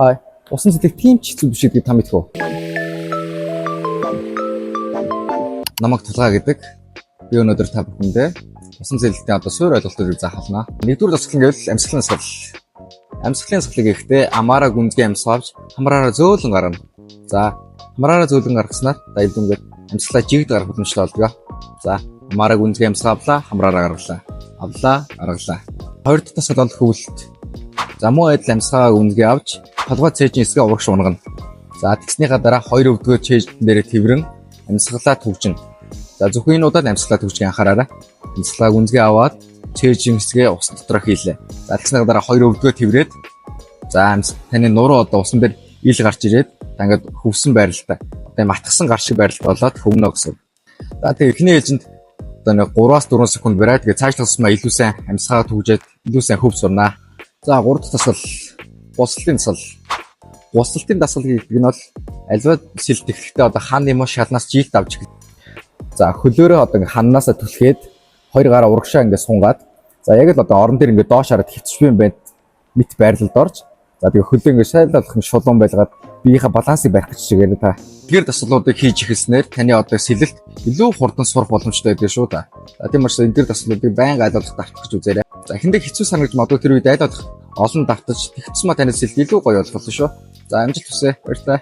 Хай. Усан сэлэх тийм ч хэцүү биш гэдгийг та мэдэх үү? Намайг Тулгаа гэдэг. Би өнөөдөр та бүхэндээ усан сэлэлтийн одоо суурь ойлголтуудыг заах болно. Нэгдүгээр дасгал нь гэвэл амьсгалын дасгал. Амьсгалын дасгалыг гэхдээ амаараа гүнзгий амьсгаа авч хамраараа зөөлөн гаргана. За, хамраараа зөөлөн гаргаснаар даялд ингээд амьсгалаа жигд гаргах боломжтой болдог. За, амаараа гүнзгий амьсгаа авлаа, хамраараа гаргалаа. Авлаа, гаргалаа. Хоёр дахь дасгал бол хөвөлт. За, муу адил амьсгаа гүнзгий авч толгой цээжин хэсгээ урагш унгана. За, тэгснийхаа дараа хоёр өвдгөө цээжин дээрээ тэврэн амьсгалаа түгжинэ. За, зөвхөн энэ удаад амьсгалаа түгжихийг анхаараарай. Амьсгалаа гүнзгий аваад цээжин хэсгээ усан дотор хийлээ. За, тэгснийхаа дараа хоёр өвдгөө тэврээд, за, таны нуруу одоо усан дээр ил гарч ирээд та ингээд хөвсөн байралтай. Одоо юм атгсан гар шиг байралтай болоод хөвнө гэсэн. За, тэгээ эхний ээлжинд одоо нэг 3-аас 4 секунд бариад, тэгээ цаашлах тусмаа илүү сайн амьсгаа түгжээд илүү сайн хөв сурнаа. За, 3 дахь дасгал гусалтын дасгал. Гусалтын дасгал гэдэг нь бол аливаа сэлэлт эхлэхдээ одоо хан юм уу шалнаас жилт авч эхэл. За, хөлөөрөө одоо ингээ ханнаасаа түлхээд хоёр гараа урагшаа ингээ сунгаад, за, яг л одоо орон дээр ингээ доош хараад хэвчвэн байд мэт байрлалд орж, за, тэгээ хөлөө ингээ шайлалах нь шулуун байлгаад биеийнхээ балансыг барих гэж чигээр та. Тэгэхээр дасгалуудыг хийж эхэлснээр таны одоо сэлэлт илүү хурдан сурах боломжтой байдаг шүү та. За, тийм учраас эдгээр дасгалуудыг байнга аль болох давтах гэж үзээрэй. За, эхэндээ хэцүү санагдаж магадгүй, тэр үед аль болох олон давтаж тэгэх тусмаа таны сэлэлт илүү гоё болох болно шүү. За, амжилт хүсье. Баярлалаа.